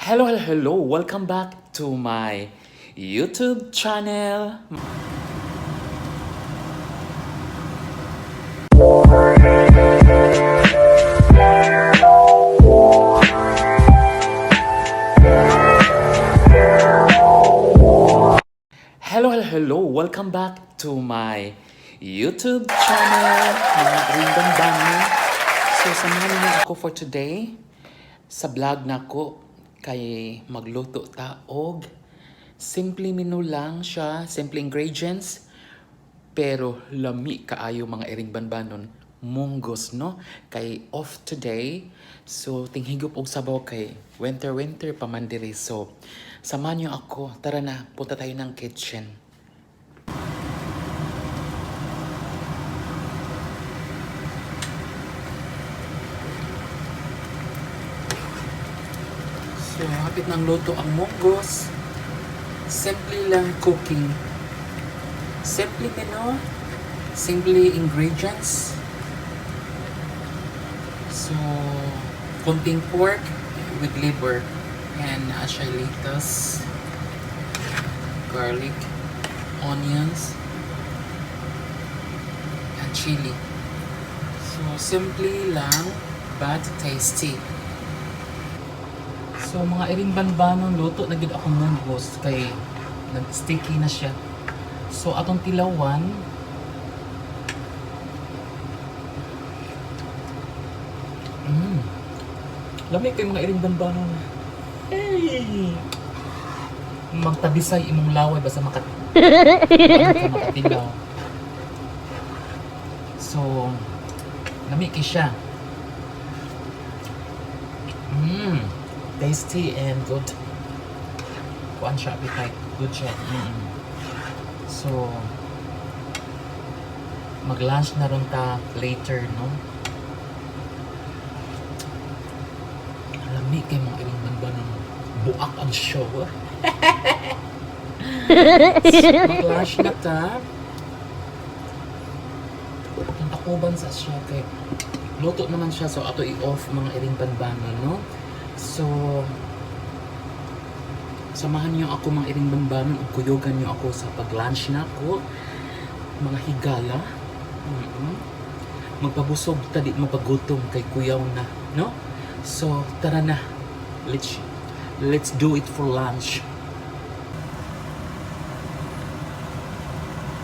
Hello, hello, hello! Welcome back to my YouTube channel. Hello, hello, hello! Welcome back to my YouTube channel, mga Rindang. So, samahan niyo ako for today sa vlog nako kay magluto ta og simple menu lang siya, simple ingredients, pero lami kaayo, mga iring banbanon, munggos, no? Kay off today, so tinghigop og sabaw kay winter winter pa man diri. So samahan niyo ako, tara na, punta tayo ng kitchen. So hapit ng luto ang munggos. Simple lang cooking, simple menu, simple ingredients. So, konting pork with liver and siya lettuce, garlic, onions, and chili. So, simple lang but tasty. So, mga iring banbanon, luto na gid akong munggos kay nag-sticky na siya. So, atong tilawan. Lami kay mga iring banbanon. Hey! Magtabisay imong laway basta makat ano ka makatilaw. So, lami kay siya. Tasty and good. Kuan siya, appetite. Good siya. So, mag-lunch na ron ta later, no? Lami kay mga iring banbanon. Buak ang show. Mag-lunch na ta. Ang takuban sa siya kay luto naman siya, so ato i-off, mga iring banbanon, no? So samahan niyo ako, mga iring banbanon, ug kuyogan niyo ako sa pag-lunch na ako, mga higala. Magpabusog ta, di mapagutom kay kuyaw na, no? So tara na, let's do it for lunch.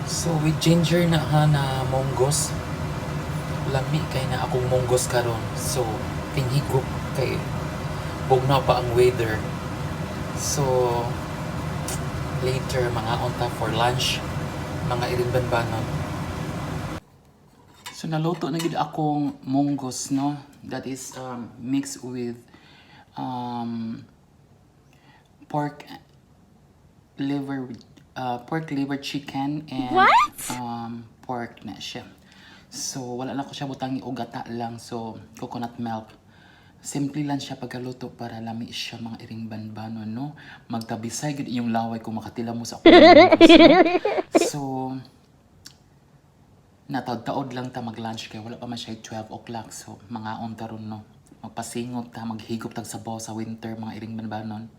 So with ginger na ha na monggos, lami kay na akong monggos karon. So tinghigop kay bugnaw pa ang weather. So later mga unta for lunch, mga iring banbanon. So naluto na gid akong munggos, no? That is mixed with pork liver, pork liver, chicken and What? Pork na siya. So wala lang ko siya butangi og gata lang, so coconut milk. Simple lang siya pagkaluto para lami siya, mga iring banbanon, no? Magtabisay gid iyong laway kung makatila mo sa akong munggos, no? So nataod-taod lang ta mag-lunch kay wala pa man siya 12 o'clock, so mga ta ron, no? Magpasingot ta, maghigop tag sabaw sa winter, mga iring banbanon.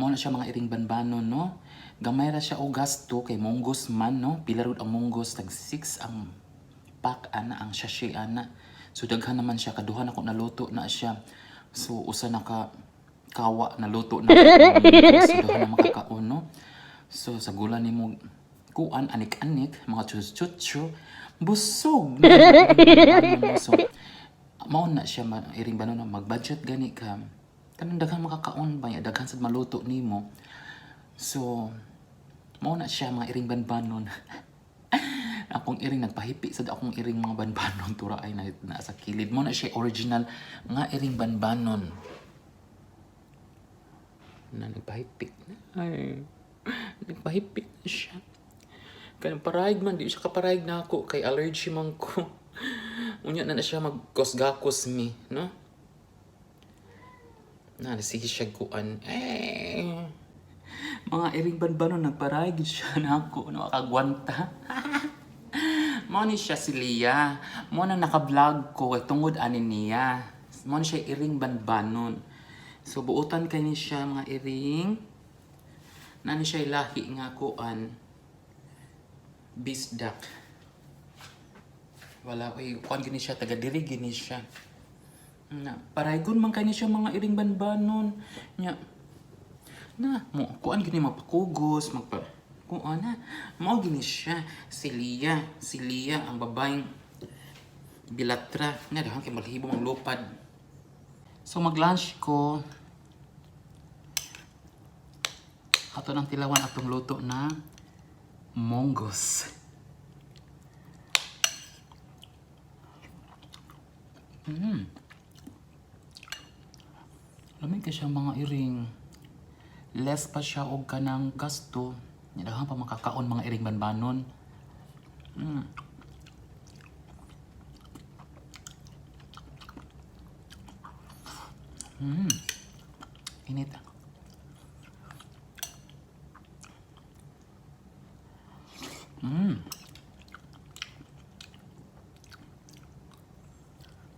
Mao na siya, mga iring banbanon, no? Gamay ra siya og gasto kay munggos man, no? Pila rud ang munggos? Tag 6 ang pack ana, ang sachet ana. So daghan naman siya, kaduha na ko naluto na siya. So usa na ka kawa naluto na ang munggos. So daghan na makakaon, no? So sa gula nimo kuan anik-anik, mga chuchu, busog na, mga iring banbanon, no? So mao na siya, iring banon, mag-budget gani ka. Kanang daghan makakaon ba, daghan sad maluto nimo. So mao na siya, mga iring banbanon. Akong iring nagpahipi sad akong iring, mga banbanon, tura ay na, sa kilid. Mao na siya original nga iring banbanon. Na nagpahipi na. Ay, nagpahipi na siya. Kaya parayg man, di siya kaparayg na ako kay allergy man ko. Unya na na siya magkosgakos mi, no? Na, sige siya kuan. Eh, mga iring banbanon, nagparayg siya na ako, no, akagwanta. Mao ni siya si Lia. Mao na naka-vlog ko kay tungod ani niya. Mao ni siya iring banbanon. So buotan kay ni siya, mga iring. Na ni siya lahi nga kuan. Bisdak. Wala oy, kuan gini siya, taga diri gini siya. Na, paraygon man kay ni siya, mga iring banbanon. Nya. Na, mo kuan gini magpakugos, magpa kuan na. Mao gini siya si Lia, si Lia ang babaeng bilatra. Na dahon kay malhibo mang lupad. So mag-lunch ko. Ato ng tilawan atong luto na monggos. Lamig ka siya, mga iring. Less pa siya og kanang gasto. Daghan pa makakaon, mga iring banbanon. Init.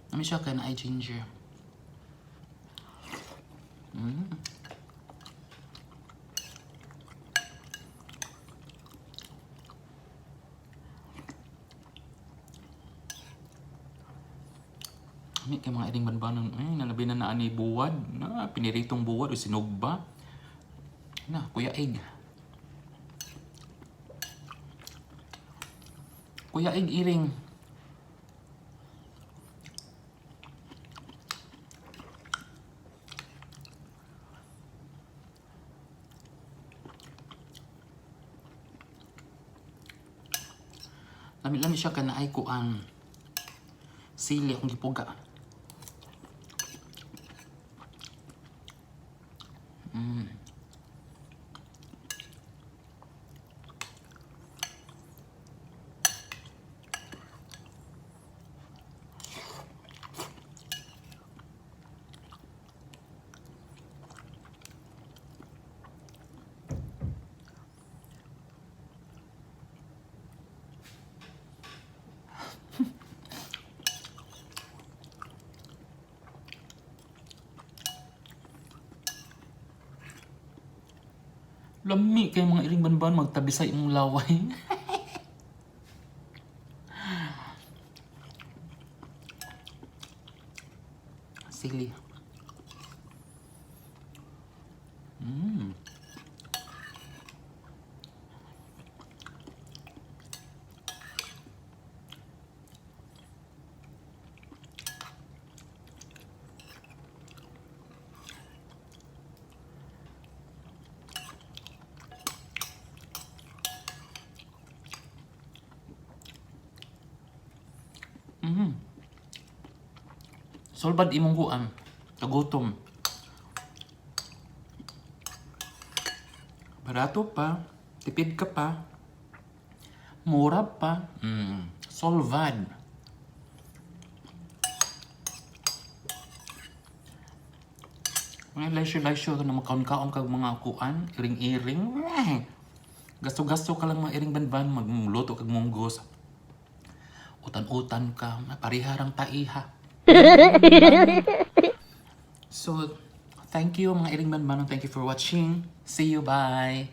Lami siya kay naay ginger. Ami kay mga iring banbanon eh nalabi na na ani buwad na piniritong buwad o sinugba. Na, Kuya Egg. Kuya Egg, iring. Lami-lami siya ka naay kuang sili akong gipuga. Lami kay mga iring banban, magtabi sa imong laway. Sili. Solbad imong kuan. Kagutom. Barato pa. Tipid ka pa. Mura pa. Solvad. Mga leisure-leisure na makaon-kaon kag mga kuan, iring-iring. Eh. Gasto-gasto ka lang, mga iring banban, magluto kag munggos. Utan-utan ka, pariharang taiha. So, thank you, mga iring banban. Thank you for watching. See you, bye!